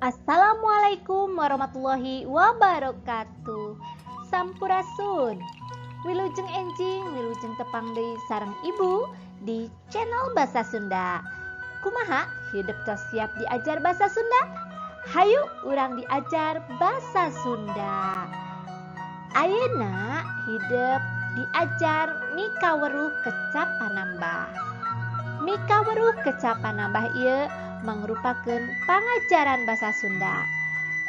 Assalamualaikum warahmatullahi wabarakatuh. Sampurasun. Wilujeng enjing, wilujeng tepang deui sareng ibu di channel Bahasa Sunda. Kumaha hidup tos siap diajar bahasa Sunda? Hayu urang diajar bahasa Sunda. Ayeuna hidep diajar mikaweruh kecap panambah. Mikaweruh kecap panambah ieu mangrupakeun pangajaran bahasa Sunda.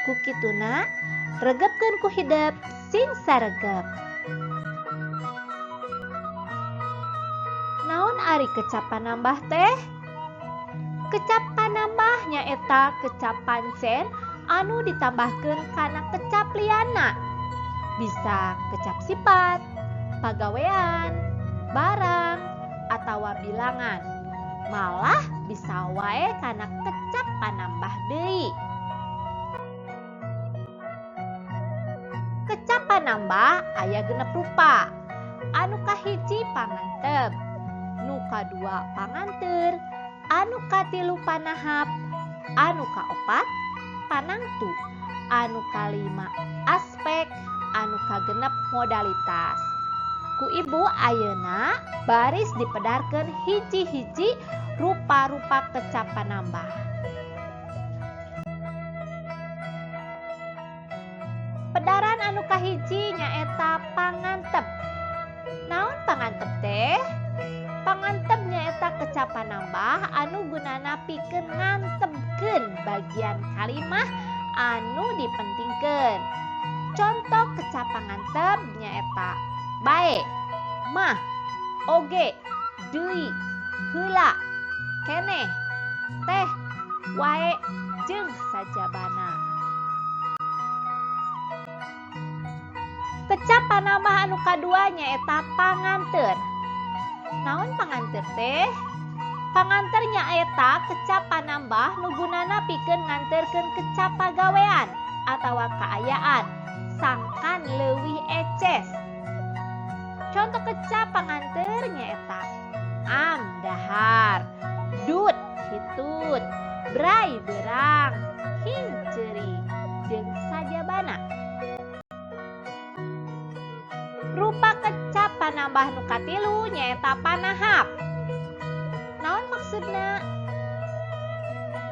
Ku kituna regepkeun ku hidep sing saregep. Naon ari kecap panambah teh? Kecap panambah nyaeta kecap pancen anu ditambahkeun kana kecap liana. Bisa kecap sifat, pagawean, barang, atawa bilangan. Malah bisa wae kana kecap panambah deui. Kecap panambah aya 6 rupa. Anu kahiji pangantep, nu kadua panganteur, anu katilu panahap, anu kaopat panangtu, anu kalima aspek, anu kagenep modalitas. Ku ibu ayeuna baris dipedarkeun hiji-hiji rupa-rupa kecap panambah. Pedaran anu kahiji nyaeta pangantep. Naon pangantep teh? Pangantep nyaeta kecap panambah anu gunana pikeun ngantepkeun bagian kalimah anu dipentingkeun. Contoh kecap pangantep nyaeta bae, mah, oge, deui, heula, keneh, teh, wae, jeung sajabana. Kecap panambah anu kadua nyaeta panganteur. Naon panganteur teh? Panganteur nyaeta kecap panambah nu gunana pikeun nganteurkeun kecap pagawean atawa kaayaan sangkan leuwih eces. Contoh kecap panganteur nyaeta am dahar, dut hitut, bray berang, hinceurik, jeung sajabana. Rupa kecap panambah nu katilu nyaeta panahap. Naon maksudna?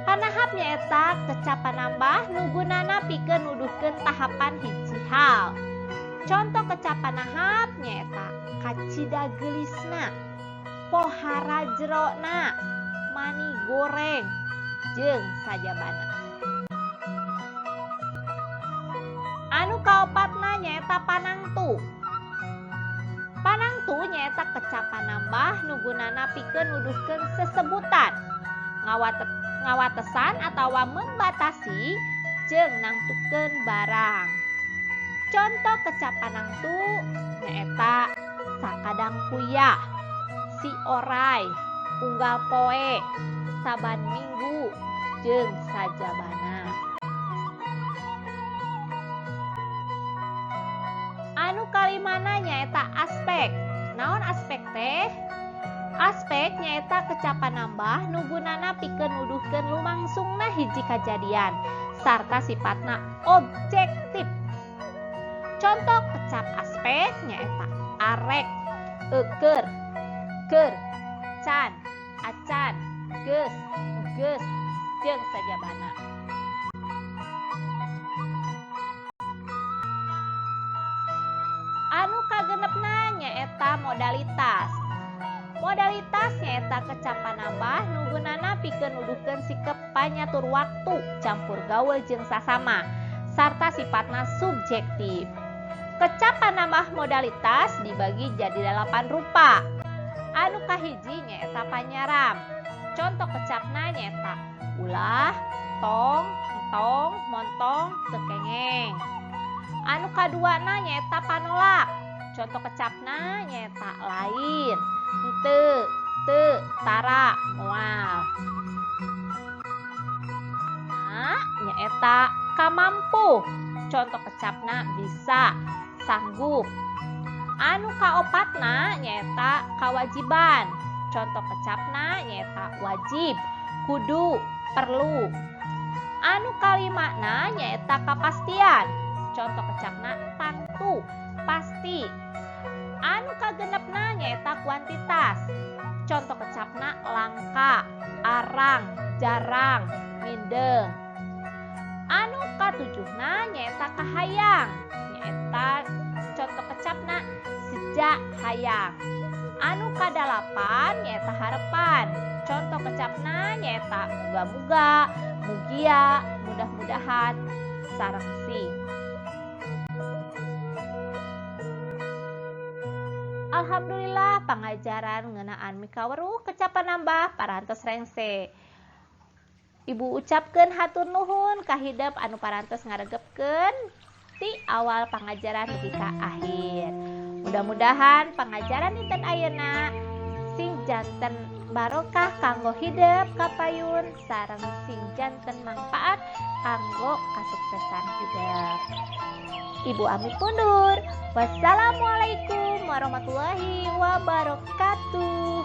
Panahap nyaeta kecap panambah nu gunana pikeun nuduhkeun tahapan hiji hal. Contoh kecap panahap nyaeta kacida geulisna, pohara jerona, mani goreng, jeung sajabana. Anu kaopatna nyaeta panangtu. Panangtu nyaeta kecap panambah nu gunana pikeun nuduhkeun sesebutan, ngawatesan atawa membatasi jeung nangtukeun barang. Contoh kecap panangtu nyaeta sakadang kuyah, si orai, unggal poe, saban minggu, jeung sajabana. Anu kalimana nyaeta aspek. Naon aspek teh? Aspek nyaeta kecap panambah nu gunana pikeun nuduhkeun lumangsungna hiji kajadian sarta sifatna objektif. Contoh kecap aspek nyaeta arek, eukeur, keur, can, acan, geus, geus, jeung sajabana. Anu kagenepna nyaeta modalitas. Modalitas nyaeta kecap panambah nu gunana pikeun nuduhkeun sikep panyatur waktu campur gaul jeung sasama sarta sifatna subjektif. Kecap panambah modalitas dibagi jadi 8 rupa. Anu kahiji nyaeta panyaram. Contoh kecapna nyaeta ulah, tong, entong, montong, kekengeng. Anu kaduana nyaeta panolak. Contoh kecapna nyaeta lain, henteu, teu, tara, moal. Nah, nyaeta kamampuh. Contoh kecapna bisa, sanggup. Anu kaopatna nyaeta kawajiban. Contoh kecapna nyaeta wajib, kudu, perlu. Anu kalimana nyaeta kapastian. Contoh kecapna tangtu, pasti. Anu kagenepna nyaeta kuantitas. Contoh kecapna langka, arang, jarang, mindeng. Anu katujuhna nyaeta kahayang, nyaeta contoh kecapna seja hayang. Anu kadalapan nyaeta harapan. Contoh kecapna nyaeta muga-muga, mugia, mudah-mudahan, sareng sing. Alhamdulillah, pangajaran ngeunaan mikaweruh kecap panambah parantos rengse. Ibu ucapkeun hatur nuhun ka hidep anu parantos ngaregepkeun ti awal pangajaran dugi ka akhir. Mudah-mudahan pangajaran dinten ayeuna sing janten barokah kanggo hidep kapayun sareng sing janten manfaat kanggo kasuksesan hidep. Ibu amit mundur. Wassalamualaikum warahmatullahi wabarakatuh.